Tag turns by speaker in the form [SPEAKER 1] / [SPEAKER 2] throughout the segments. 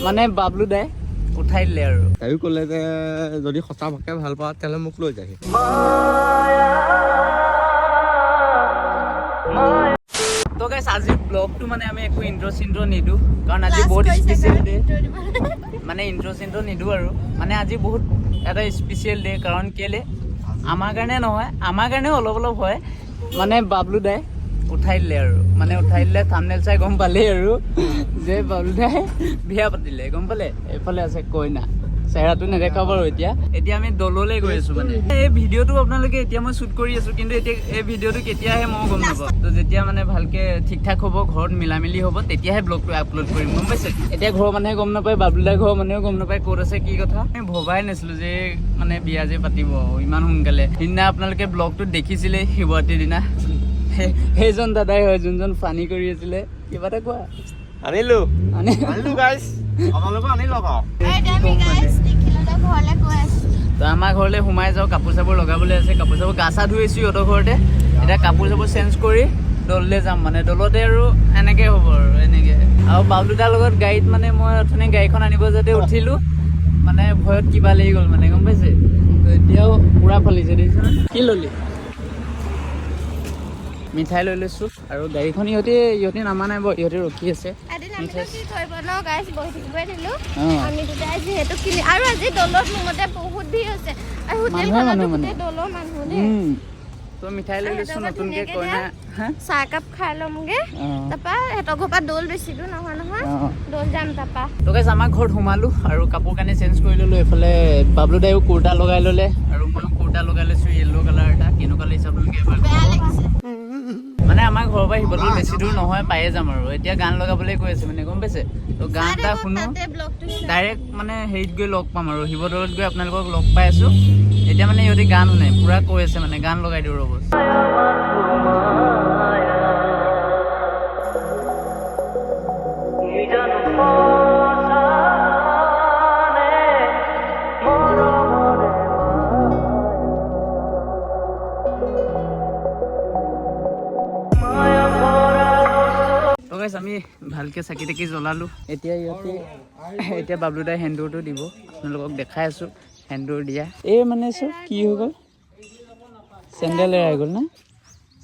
[SPEAKER 1] মানে বাবলু দাই উঠাই দিলে আৰু।
[SPEAKER 2] তাইও ক'লে যে যদি সঁচা ভালকে ভাল পাওঁ, তেতিয়াহ'লে মোক লৈ যাহি।
[SPEAKER 1] তো গাইছ, আজিৰ ব্লগটো মানে আমি একো ইণ্ট্ৰ চিণ্ট্ৰ নিদিওঁ, কাৰণ আজি বহুত স্পেচিয়েল ডে। মানে ইণ্ট্ৰ চিণ্ট্ৰ নিদিওঁ আৰু মানে আজি বহুত এটা স্পেচিয়েল ডে। কাৰণ কেলে আমাৰ কাৰণে নহয়, আমাৰ কাৰণেও অলপ অলপ হয়। মানে বাবলু দাই উঠাই দিলে আৰু মানে উঠাই দিলে। থামনেল চাই গম পালেই আৰু যে বাবলু দাই বিয়া পাতিলে, গম পালে। এইফালে আছে কইনা, চেহেৰাটো নেদেখাব বাৰু। এতিয়া এতিয়া আমি দললৈ গৈ আছো। মানে এই ভিডিঅ'টো আপোনালোকে এতিয়া মই শ্বুট কৰি আছো, কিন্তু এতিয়া এই ভিডিঅ'টো কেতিয়া আহে ময়ো গম নাপাওঁ। তো যেতিয়া মানে ভালকে ঠিক ঠাক হ'ব, ঘৰত মিলা মিলি হ'ব, তেতিয়াহে ব্লগটো আপলোড কৰিম, গম পাইছে। এতিয়া ঘৰৰ মানুহে গম নাপায়, বাবলুদাৰ ঘৰৰ মানুহেও গম নাপায় ক'ত আছে কি কথা। আমি ভবাই নাছিলো যে মানে বিয়া যে পাতিব ইমান সোনকালে। সিদিনা আপোনালোকে ব্লগটোত দেখিছিলে, শিৱৰাত্ৰিৰ দিনা সেইজন দাদাই হয় যোনজন ফানি কৰি আছিলে। কিবা এটা কোৱা।
[SPEAKER 2] আনিলো।
[SPEAKER 1] মানে
[SPEAKER 2] আনিলো গাইছ, আপোনালোকো আনি লওক আৰু।
[SPEAKER 3] ঘৰলৈ গৈ আছো।
[SPEAKER 1] তো আমাৰ ঘৰলৈ সোমাই যাওঁ, কাপোৰ চাপোৰ লগাবলৈ আছে। কাপোৰ চাপোৰ গা চা ধুই আহিছোঁ ইহঁতৰ ঘৰতে। এতিয়া কাপোৰ চাপোৰ চেঞ্জ কৰি দললৈ যাম। মানে দলতে আৰু এনেকৈ হ'ব আৰু এনেকৈ। আৰু বাবলুদাৰ লগত গাড়ীত মানে মই অথনি গাড়ীখন আনিব যাওঁতে উঠিলোঁ, মানে ভয়ত কিবা লাগি গ'ল মানে, গম পাইছে। তো এতিয়াও পূৰা ফালিছে, দেখিছেনে? কি ল'লি? মিঠাই লৈ লৈছোঁ। আৰু গাড়ীখন ইহঁতে নামা নাই বাৰু, ইহঁতে ৰখি আছে।
[SPEAKER 3] এদিন আমিনো কি কৰিব ন গাইছ, বহি থাকিবই দিলো।
[SPEAKER 1] অঁ।
[SPEAKER 3] আমি দুটাই যিহেতু কিনি আৰু আজি দলত মোৰ মতে বহুত ভিৰ হৈছে আৰু হোটেলখনতো
[SPEAKER 1] মানুহ মানে।
[SPEAKER 3] গোটেই দলৰ মানুহ দেই।
[SPEAKER 1] তো মিঠাই লৈ লৈছোঁ।
[SPEAKER 3] সিহঁতৰ ঘৰত
[SPEAKER 1] নতুনকৈ
[SPEAKER 3] ধুনীয়াকে
[SPEAKER 1] কইনা হা।
[SPEAKER 3] চাহ একাপ খাই ল'মগে। তাৰপা সিহঁতৰ ঘৰৰ পৰা দৌল বেছি দূৰ নহয় নহয়। দৌল যাম তাৰপা।
[SPEAKER 1] তো গাইছ, আমাৰ ঘৰত সোমালোঁ আৰু কাপোৰ কানি চেঞ্জ কৰি ল'লোঁ। এইফালে বাবলু দাইও কুৰ্তা লগাই ল'লে আৰু ময়ো কুৰ্তা লগাই লৈছোঁ, য়েল্ল' কালাৰ এটা। কেনেকুৱা লাগিছে আপোনালোকে এবাৰ
[SPEAKER 3] বেয়া
[SPEAKER 1] ক'ব।
[SPEAKER 3] লাগিছে।
[SPEAKER 1] মানে আমাৰ ঘৰৰ পৰা শিৱদৌল বেছি দূৰ নহয়, পায়ে যাম। আৰু এতিয়া গান লগাবলৈ কৈ আছে মানে, গম পাইছে। তো গান এটা শুনো।
[SPEAKER 3] তাতে ব্লগটো।
[SPEAKER 1] ডাইৰেক্ট মানে হেৰিত গৈ লগ পাম আৰু শিৱদৌলত গৈ আপোনালোকক লগ পাই আছোঁ। এতিয়া মানে ইহঁতি গান শুনে, পূৰা কৈ আছে, মানে গান লগাই দিওঁ ৰ'ব। তো গাইছ, আমি ভালকে চাকি তাকি জ্বলালোঁ। এতিয়া ইহঁতে এতিয়া বাবলুদাই সেন্দুৰটো দিব, আপোনালোকক দেখাই আছোঁ সেন্দুৰ দিয়া। এই মানে চব কি হৈ গ'ল? চেণ্ডেল এৰাই গ'ল না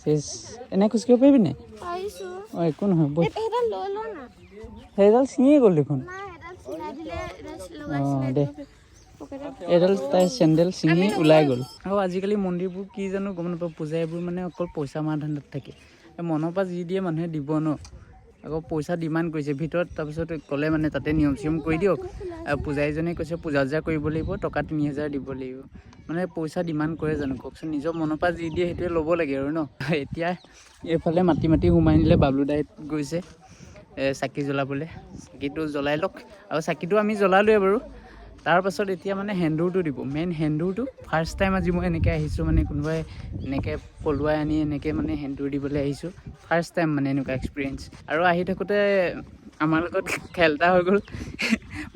[SPEAKER 1] চেচ। এনে খোজকাঢ়িব পাৰিবি নাই?
[SPEAKER 3] পাৰিছো।
[SPEAKER 1] অঁ, একো নহয়, বৈ।
[SPEAKER 3] এই সেইডাল লৈ ল না।
[SPEAKER 1] সেইডাল ছিঙিয়ে গ'ল দেখোন।
[SPEAKER 3] নাই, সেইডাল চিলাই দিলে, এডাল লগাই
[SPEAKER 1] অঁ।
[SPEAKER 3] চিলাই
[SPEAKER 1] দে।
[SPEAKER 3] দিব পকেটত।
[SPEAKER 1] এইডাল তাইৰ চেণ্ডেল ছিঙি ওলাই গ'ল। আৰু আজিকালি মন্দিৰবোৰ কি জানো গম নাপাওঁ, পূজাৰীবোৰ মানে অকল পইচা মাৰ ধান্দাত থাকে। এই মনৰ পৰা যি দিয়ে মানুহে দিব ন, আকৌ পইচা ডিমাণ্ড কৰিছে ভিতৰত। তাৰপিছত ক'লে মানে তাতে নিয়ম চিয়ম কৰি দিয়ক আৰু পূজাৰীজনে কৈছে পূজা চূজা কৰিব লাগিব, টকা 3000 দিব লাগিব। মানে পইচা ডিমাণ্ড কৰে জানো কওকচোন? নিজৰ মনৰ পৰা যি দিয়ে সেইটোৱে ল'ব লাগে আৰু ন। এতিয়া এইফালে মাতি মাতি সোমাই নিলে। বাবলু দাই গৈছে চাকি জ্বলাবলৈ। চাকিটো জ্বলাই লওক। আৰু চাকিটো আমি জ্বলালোৱে বাৰু। তাৰপাছত এতিয়া মানে সেন্দুৰটো দিব, মেইন সেন্দুৰটো। ফাৰ্ষ্ট টাইম আজি মই এনেকৈ আহিছোঁ, মানে কোনোবাই এনেকৈ পলুৱাই আনি এনেকৈ মানে সেন্দুৰ দিবলৈ আহিছোঁ। ফাৰ্ষ্ট টাইম মানে এনেকুৱা এক্সপিৰিয়েঞ্চ। আৰু আহি থাকোঁতে আমাৰ লগত খেল এটা হৈ গ'ল।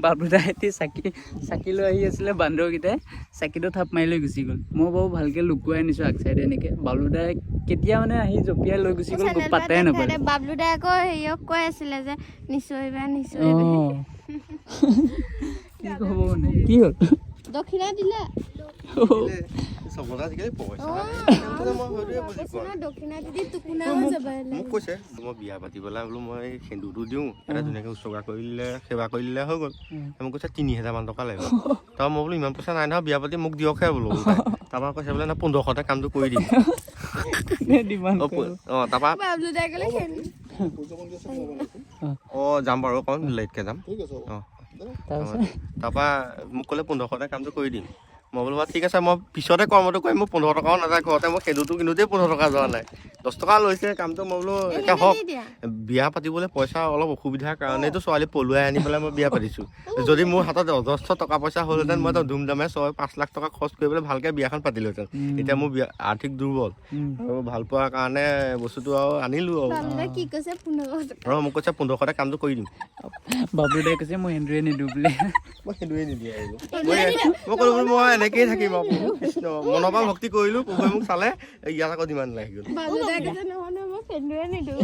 [SPEAKER 1] বাবলুদাহঁতি চাকি চাকি লৈ আহি আছিলে, বান্দৰকেইটাই চাকিটো থাপ মাৰি লৈ গুচি গ'ল। মই বাৰু ভালকৈ লুকুৱাই আনিছোঁ আগ চাইডে এনেকৈ। বাবলুদাই কেতিয়া মানে আহি জঁপিয়াই লৈ গুচি গ'ল, পাত্তাই নাপালে।
[SPEAKER 3] বাবলু দাই আকৌ হেৰিয়ক কৈ আছিলে যে নিচৰিবা, নিচৰিবা।
[SPEAKER 1] অঁ, কি ক'ব মানে, কি হ'ল?
[SPEAKER 3] দক্ষিণা দিলে।
[SPEAKER 2] চবতে আজিকালি পইচা। মই সেইটোৱে বুজি পোৱা নাই।
[SPEAKER 3] দক্ষিণা দিদি টোকোনা হৈ যাব।
[SPEAKER 2] মোক কৈছে মই বিয়া পাতি পেলাই বোলো মই সেন্দুৰটো দিওঁ, এটা ধুনীয়াকৈ উচৰ্গা কৰি দিলে, সেৱা কৰি দিলে হৈ গ'ল। মোক কৈছে 3000মান টকা লাগিব। তাৰপৰা মই বোলো ইমান পইচা নাই নহয় বিয়া পাতি, মোক দিয়কহে বোলো। তাৰপৰা কৈছে বোলে না, 1500তে কামটো কৰি দিম।
[SPEAKER 1] ডিমাণ্ড।
[SPEAKER 2] অঁ, তাৰপৰা
[SPEAKER 3] বাবলু দাই ক'লে
[SPEAKER 2] অঁ, যাম বাৰু, অকণ লেটকৈ যাম। অঁ।
[SPEAKER 1] তাৰপিছত?
[SPEAKER 2] তাৰপৰা মোক ক'লে 1500তে কামটো কৰি দিম। মই বোলো বাৰু ঠিক আছে, মই পিছতে কৰ্মটো কৰিম, মোৰ 15 টকাও নাযায়। ঘৰতে মই সেন্দুৰটো কিনোতেই 15 টকা যোৱা নাই, 10 টকা লৈছে কামটো। মই বোলো এতিয়া হওক।
[SPEAKER 3] দিয়া।
[SPEAKER 2] বিয়া পাতিবলৈ পইচা অলপ অসুবিধাৰ কাৰণেতো ছোৱালী পলুৱাই আনি পেলাই মই বিয়া পাতিছোঁ। যদি মোৰ হাতত অজস্ৰ টকা পইচা হ'লহেঁতেন, মই ধুমধামে 6-5 লাখ টকা খৰচ কৰি পেলাই ভালকৈ বিয়াখন পাতিলোহেঁতেন। এতিয়া মোৰ বিয়া আৰ্থিক দুৰ্বল আৰু ভাল পোৱাৰ কাৰণে বস্তুটো আৰু আনিলোঁ আৰু।
[SPEAKER 3] বাবলু দাই কি কৈছে? 1500 টকা।
[SPEAKER 2] আৰু মোক কৈছে 1500তে কামটো কৰি দিম।
[SPEAKER 1] বাবলু দাই কৈছে মই সেন্দুৰে নিদিওঁ বোলে।
[SPEAKER 2] মই সেন্দুৰে নিদিয়ে। মই ক'লো বোলো মই এনেকেই থাকিম আৰু প্ৰভু কৃষ্ণ। মনৰ পৰা ভক্তি কৰিলোঁ, প্ৰভুৱে মোক চালে, ইয়াত আকৌ যিমান লাগি গ'ল।
[SPEAKER 3] বাবলু দাই কৈছে নহয় নহয়, মই সেন্দুৰে নিদিওঁ।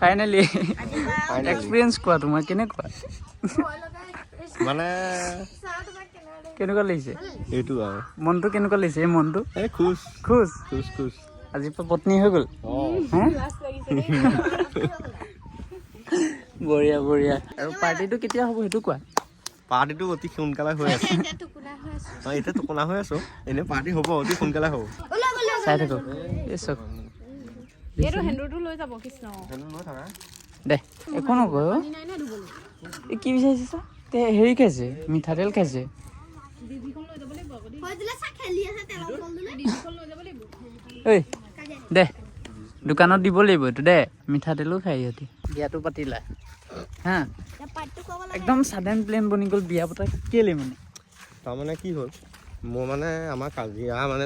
[SPEAKER 1] ফাইনেলি এক্সপিৰিয়েঞ্চ কোৱা, তোমাৰ কেনেকুৱা?
[SPEAKER 2] মানে
[SPEAKER 1] কেনেকুৱা লাগিছে?
[SPEAKER 2] এইটো আৰু
[SPEAKER 1] মনটো কেনেকুৱা লাগিছে? এই মনটো
[SPEAKER 2] এই খুচ।
[SPEAKER 1] খুচ।
[SPEAKER 2] খুচ খুচ।
[SPEAKER 1] আজিৰ পৰা পত্নী হৈ গ'ল।
[SPEAKER 2] অঁ।
[SPEAKER 1] হা? বঢ়িয়া বঢ়িয়া। আৰু পাৰ্টিটো কেতিয়া হ'ব সেইটো কোৱা।
[SPEAKER 2] পাৰ্টিটো অতি সোনকালে হৈ আছে।
[SPEAKER 3] এতিয়া টোপোলা হৈ আছো।
[SPEAKER 2] অঁ, এতিয়া টোপোলা হৈ আছো। এনেই পাৰ্টি হ'ব, অতি সোনকালে হ'ব।
[SPEAKER 1] চাই থাকক, এই চক।
[SPEAKER 4] এইটো সেন্দুৰটো লৈ যাব কৃষ্ণ।
[SPEAKER 1] দে, একো নকয় অ'। এই কি বিচাৰিছে চা? তে হেৰি খাইছে, মিঠাতেল খাইছে।
[SPEAKER 3] হৈ দিলে চা, খেলি আছে তেলৰ বল দিলে।
[SPEAKER 1] ঐ দে, দোকানত দিব লাগিব এইটো। দে, মিঠাতেলো খাই ইহঁতি। বিয়াটো পাতিলা হা?
[SPEAKER 3] পাৰ্টিটো খুৱাব লাগে।
[SPEAKER 1] একদম ছাডেন প্লেন বনি গ'ল বিয়া পতা, কেলে মানে?
[SPEAKER 2] তাৰমানে কি হ'ল, মোৰ মানে আমাৰ কাজিয়া মানে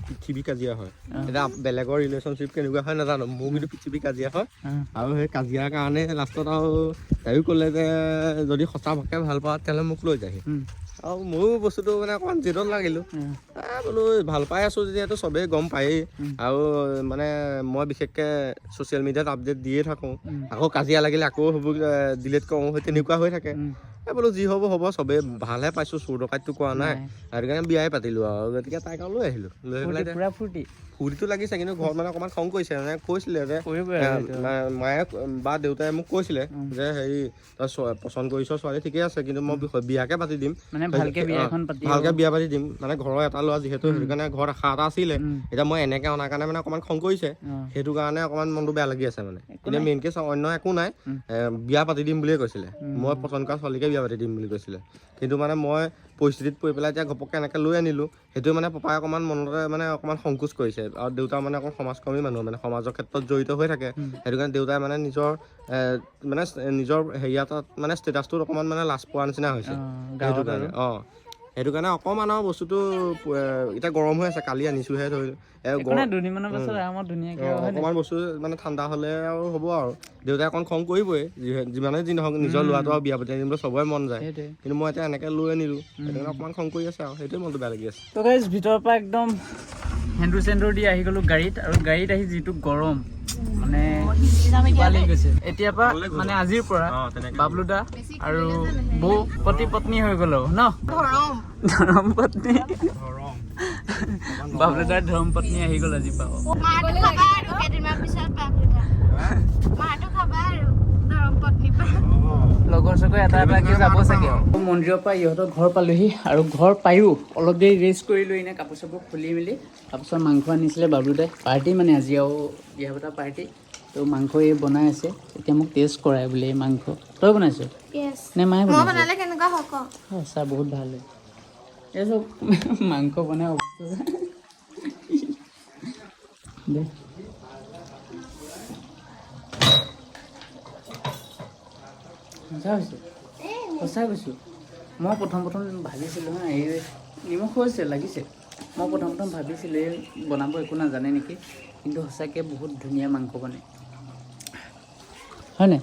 [SPEAKER 2] পৃথিৱী কাজিয়া হয়। এতিয়া বেলেগৰ ৰিলেশ্যনশ্বিপ কেনেকুৱা হয় নাজানো, মোৰ কিন্তু পৃথিৱী কাজিয়া হয়। আৰু সেই কাজিয়াৰ কাৰণে লাষ্টত আৰু তাইও ক'লে যে যদি সঁচাকে ভাল পাওঁ তেতিয়াহ'লে মোক লৈ যাহি। আৰু ময়ো বস্তুটো মানে অকণমান জেদত লাগিলোঁ। বোলো ভাল পাই আছোঁ যেতিয়াতো চবেই গম পায়েই। আৰু মানে মই বিশেষকৈ ছ'চিয়েল মিডিয়াত আপডেট দিয়ে থাকোঁ। আকৌ কাজিয়া লাগিলে আকৌ সেইবোৰ ডিলিট কৰোঁ, সেই তেনেকুৱা হৈ থাকে। এই বোলো যি হ'ব হ'ব, চবেই ভালহে পাইছোঁ, চোৰ ডকাইতটো কোৱা নাই। সেইটো কাৰণে বিয়াই পাতিলোঁ আৰু গতিকে তাইক আৰু লৈ আহিলোঁ, লৈ আহি
[SPEAKER 1] ফূৰ্তি
[SPEAKER 2] পেলাই এতিয়া
[SPEAKER 1] পুৰা ফূৰ্তি।
[SPEAKER 2] ফূৰ্তিটো লাগিছে, কিন্তু ঘৰত মানে অকণমান খং কৰিছে, মানে কৈছিলে যে
[SPEAKER 1] কৰিবই আৰু সেইটো।
[SPEAKER 2] মায়ে বা দেউতাই মোক কৈছিলে যে হেৰি তই পচন্দ কৰিছ ছোৱালী ঠিকে আছে, কিন্তু মই বিয়াকে পাতি দিম।
[SPEAKER 1] মানে ভালকে বিয়া এখন পাতি
[SPEAKER 2] ভালকে বিয়া পাতি দিম, মানে ঘৰৰ এটা ল'ৰা যিহেতু, সেইটো কাৰণে ঘৰত আশা এটা আছিলে। এতিয়া মই এনেকে অনাৰ কাৰণে মানে অকণমান খং কৰিছে। সেইটো কাৰণে অকণমান মনটো বেয়া লাগি আছে। মানে এনেই মেইনকে অন্য একো নাই, বিয়া পাতি দিম বুলিয়ে কৈছিলে, মই পচন্দ কৰা ছোৱালীকে বিয়া পাতি দিম বুলি কৈছিলে। কিন্তু মানে মই পৰিস্থিতিত পৰি পেলাই এতিয়া ঘপককৈ এনেকৈ লৈ আনিলোঁ, সেইটো মানে পাপাই অকণমান মনতে মানে অকণমান সংকোচ কৰিছে। আৰু দেউতা মানে অকণ সমাজকৰ্মী মানুহ, মানে সমাজৰ ক্ষেত্ৰত জড়িত হৈ থাকে। সেইটো কাৰণে দেউতাই মানে নিজৰ মানে নিজৰ হেৰিয়া এটাত মানে ষ্টেটাছটোত অকণমান মানে লাজ পোৱা নিচিনা হৈছে। সেইটো
[SPEAKER 1] গাঁৱত
[SPEAKER 2] কাৰণে অঁ, সেইটো কাৰণে অকণমান আৰু বস্তুটো এতিয়া গৰম হৈ আছে, কালি আনিছোঁহে ধৰি
[SPEAKER 1] একো নাই, দুদিনমানৰ পাছত আৰামত ধুনীয়াকে হয় নাই?
[SPEAKER 2] অকণমান বস্তু মানে ঠাণ্ডা হ'লে আৰু হ'ব। আৰু দেউতাই অকণ খং কৰিবই, যিমানে যি নহওক নিজৰ ল'ৰাটো আৰু বিয়া পাতি আনিবলৈ চবৰে মন যায়।
[SPEAKER 1] সেইটোৱে।
[SPEAKER 2] কিন্তু মই এতিয়া এনেকৈ লৈ আনিলোঁ, সেইটো কাৰণে অকণমান খং কৰি আছে আৰু সেইটোৱে মনটো বেয়া লাগি আছে।
[SPEAKER 1] তো গাইজ, ভিতৰৰ পৰা একদম সেন্দুৰ চেন্দুৰ দি আহি গ'লো গাড়ীত। আৰু গাড়ীত আহি যিটো গৰম, মানে কিবা লাগি গৈছে। এতিয়াৰ পৰা মানে আজিৰ পৰা বাবলুদা আৰু বৌ পতি পত্নী হৈ গ'ল আৰু ন, ধৰম পত্নী। বাবলুদাৰ ধৰম পত্নী আহি গ'ল আজি পৰা।
[SPEAKER 3] মাৰটো খাবা আৰু কেইদিনমান পিছত বাপৰে মাৰটো খাবা আৰু ধৰম পত্নী পৰা।
[SPEAKER 1] লগৰ চগৰ এটা এটাকে যাব চাগে আৰু। মন্দিৰৰ পৰা ইহঁতৰ ঘৰ পালোহি আৰু ঘৰ পায়ো অলপ দেৰি ৰেষ্ট কৰি লৈ এনে কাপোৰ চাপোৰ খুলি মেলি, তাৰপিছত মাংস আনিছিলে বাবলুদাই, পাৰ্টি মানে আজি আৰু বিয়া পতা পাৰ্টি। তো মাংস এই বনাই আছে এতিয়া, মোক টেষ্ট কৰাই বোলে। এই মাংস তই বনাইছ
[SPEAKER 3] য়েছ।
[SPEAKER 1] নে মায়ে
[SPEAKER 3] মই
[SPEAKER 1] বনাইছে?
[SPEAKER 3] বনালে কেনেকুৱা হয় ক।
[SPEAKER 1] সঁচা বহুত ভাল হয়। এই চব মাংস বনাই অৱস্থা দে। মজা হৈছে, সঁচা কৈছোঁ। মই প্ৰথম প্ৰথম ভাবিছিলোঁ হা, এই নিমখ হৈছে লাগিছে, মই প্ৰথম প্ৰথম ভাবিছিলোঁ এই বনাব একো নাজানে নেকি, কিন্তু সঁচাকৈ বহুত ধুনীয়া মাংস বনায়, হয় নাই?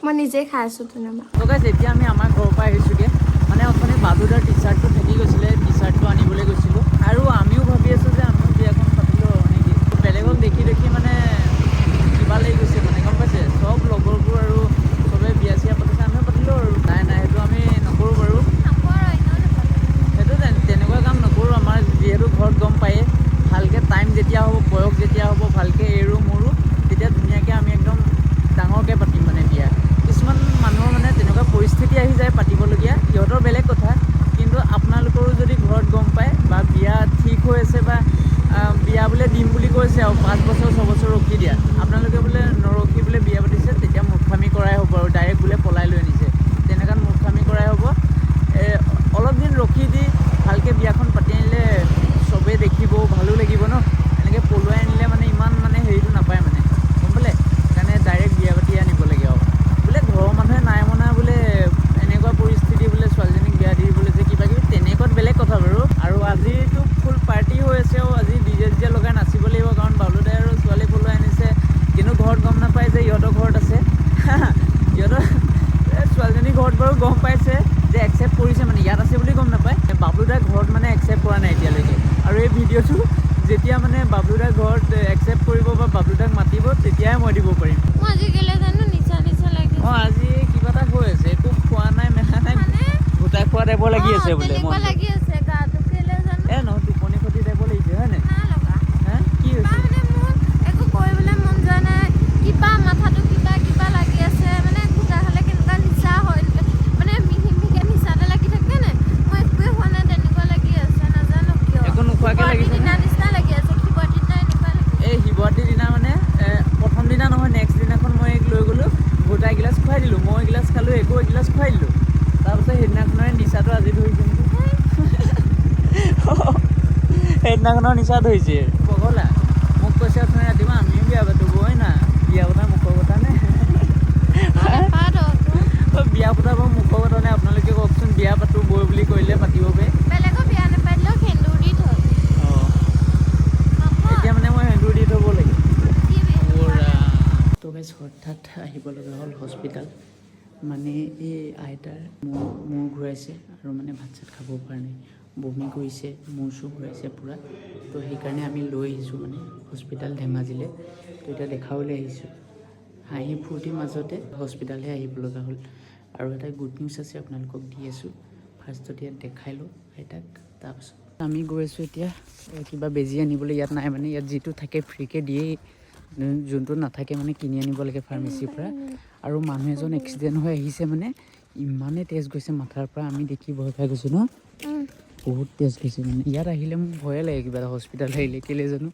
[SPEAKER 3] মই নিজে খাই আছো ধন্যবাদ।
[SPEAKER 1] তো গাইজ, এতিয়া আমি আমাৰ ঘৰৰ পৰা আহিছোঁগৈ। মানে অথনি বাবুদাৰ টি চাৰ্টটো থাকি গৈছিলে, টি চাৰ্টটো আনিবলৈ গৈছিলোঁ। আৰু আমিও ভাবি আছোঁ যে আমিও বিয়াখন পাতিলোঁ আৰু নেকি। বেলেগক দেখি দেখি মানে কিবা লাগি গৈছে, মানে গম পাইছে, চব লগৰবোৰ আৰু চবে বিয়া চিয়া পাতিছে, আমিও পাতিলোঁ আৰু। নাই নাই, সেইটো আমি নকৰোঁ বাৰু। সেইটো তেনেকুৱা কাম নকৰোঁ। আমাৰ যিহেতু ঘৰত গম পায়েই, ভালকৈ টাইম যেতিয়া হ'ব, বয়স যেতিয়া হ'ব, ভালকৈ এৰো মৰো, তেতিয়া ধুনীয়াকৈ আমি একদম ডাঙৰকৈ পাতিম মানে বিয়া। কিছুমান মানুহৰ মানে তেনেকুৱা পৰিস্থিতি আহি যায় পাতিবলগীয়া, সিহঁতৰ বেলেগ কথা। কিন্তু আপোনালোকৰো যদি ঘৰত গম পায় বা বিয়া ঠিক হৈ আছে বা বিয়া বোলে দিম বুলি কৈছে আৰু 5 বছৰ 6 বছৰ ৰখি দিয়া, আপোনালোকে বোলে নৰখি বোলে বিয়া পাতিছে, তেতিয়া মূৰ্খামি কৰাই হ'ব। আৰু ডাইৰেক্ট বোলে পলাই লৈ আনিছে, তেনেকুৱাত মূৰ্খামি কৰাই হ'ব। অলপ দিন ৰখি দি ভালকৈ বিয়াখন পাতি আনিলে চবেই দেখিব, ভালো লাগিব ন। এনেকৈ পলুৱাই আনিলে মানে ইমান মানে হেৰিটো নাপায়, মানে গম পালে? সেইকাৰণে ডাইৰেক্ট বিয়া পাতি আনিব লাগে। আৰু বোলে ঘৰৰ মানুহে নাই মনা, বোলে এনেকুৱা পৰিস্থিতি, বোলে ছোৱালীজনীক বিয়া দি দিবলৈ যে কিবা কিবি, তেনেকুৱাত বেলেগ কথা বাৰু। আৰু আজিতো ফুল পাৰ্টি হৈ আছে আৰু আজি ডিজে চিজে লগাই নাচিব লাগিব, কাৰণ বাবলুদাই আৰু ছোৱালী পলুৱাই আনিছে, কিন্তু ঘৰত গম নাপায় যে ইহঁতৰ ছোৱালীজনী ঘৰত বাৰু গম পাইছে যে একচেপ্ট কৰিছে, মানে ইয়াত আছে বুলি গম নাপায়। বাবলু দাৰ ঘৰত মানে একচেপ্ট কৰা নাই এতিয়ালৈকে। আৰু এই ভিডিঅ'টো যেতিয়া মানে বাবলু দাৰ ঘৰত একচেপ্ট কৰিব বা বাবলু দাক মাতিব, তেতিয়াহে মই দিব পাৰিম।
[SPEAKER 3] মোৰ আজি কেলে জানো নিচা নিচা লাগি
[SPEAKER 1] অঁ, আজি কিবা এটা হৈ আছে, একো খোৱা নাই মেলা নাই।
[SPEAKER 3] মানে
[SPEAKER 1] গোটাই খোৱা টাইপৰ লাগি আছে
[SPEAKER 3] অ,
[SPEAKER 1] বোলে
[SPEAKER 3] তেনেকুৱা
[SPEAKER 1] মনটো।
[SPEAKER 3] লাগি আছে গাটো, কেলে জানো।
[SPEAKER 1] এ নহয়, টোপনি খতি টাইপৰ লাগিছে, হয় নাই?
[SPEAKER 3] নাই লগা।
[SPEAKER 1] হা, কি
[SPEAKER 3] কিবা
[SPEAKER 1] হৈছে?
[SPEAKER 3] মানে মোৰ একো কৰিবলৈ মন যোৱা নাই, কিবা মাথাটো কিবা কিবা লাগি আছে। মানে গোটা খালে কেনেকুৱা নিচা হয়, মানে মিহি মিহিকে নিচা এটা লাগি থাকে নে, মই একোৱে হোৱা নাই, তেনেকুৱা লাগি আছে, নাজানো কিয়।
[SPEAKER 1] একো নোখোৱাকে
[SPEAKER 3] শিৱৰাত্ৰিৰ
[SPEAKER 1] লাগিছে নে?
[SPEAKER 3] দিনা নিচিনা লাগি আছে, শিৱৰাত্ৰিৰ দিনা এনেকুৱা লাগি।
[SPEAKER 1] এই শিৱৰাত্ৰিৰ দিনা মানে প্ৰথম দিনা নহয়, নেক্সট দিনাখন মই এইক লৈ গ'লোঁ, গোটা এগিলাচ খুৱাই দিলোঁ, মই এগিলাচ খালোঁ, একো এগিলাচ খুৱাই দিলোঁ। তাৰপিছত সেইদিনাখনৰে নিচাটো আজি ধৰিছে নেকি? সেইদিনাখনৰ নিচা ধৰিছে। পগলা মোক কৈছে অথনি ৰাতিপুৱা, আমিও বিয়া পাতো বৈ না। বিয়া পতা মুখৰ কথা নে?
[SPEAKER 3] নাপাতো আকৌ।
[SPEAKER 1] অ, বিয়া পতা বাৰু মুখৰ কথা নে? আপোনালোকে কওকচোন, বিয়া পাতো বৈ বুলি কৰিলে পাতিব পাৰি?
[SPEAKER 3] বেলেগৰ বিয়া নাপাতিলেও সেন্দুৰ দি থয়।
[SPEAKER 1] অঁ।
[SPEAKER 3] নথয়।
[SPEAKER 1] এতিয়া মানে মই সেন্দুৰ দি থ'ব লাগে।
[SPEAKER 3] কি বিয়া?
[SPEAKER 1] তো গাইজ, হঠাৎ আহিব লগা হ'ল হস্পিটেল। মানে এই আইতাৰ মূৰ ঘূৰাইছে আৰু মানে ভাত চাত খাব পৰা নাই, বমি কৰিছে, মূৰ চুৰ ঘূৰাইছে পূৰা। তো সেইকাৰণে আমি লৈ আহিছোঁ মানে হস্পিটেল ধেমাজিলৈ। তো এতিয়া দেখাবলৈ আহিছোঁ। হাঁহি ফূৰ্তিৰ মাজতে হস্পিটেলহে আহিব লগা হ'ল। আৰু এটা গুড নিউজ আছে, আপোনালোকক দি আছোঁ। ফাৰ্ষ্টত ইয়াত দেখাই লওঁ আইতাক, তাৰপাছত আমি গৈ আছোঁ এতিয়া কিবা বেজী আনিবলৈ। ইয়াত নাই, মানে ইয়াত যিটো থাকে ফ্ৰীকৈ দিয়েই, যোনটো নাথাকে মানে কিনি আনিব লাগে ফাৰ্মাচীৰ পৰা। আৰু মানুহ এজন এক্সিডেণ্ট হৈ আহিছে, মানে ইমানেই তেজ গৈছে মাথাৰ পৰা, আমি দেখি ভয় খাই গৈছোঁ ন?
[SPEAKER 3] উম।
[SPEAKER 1] বহুত তেজ গৈছে। মানে ইয়াত আহিলে মোক ভয়ে লাগে কিবা এটা, হস্পিটেল আহিলে কেলৈ জানো।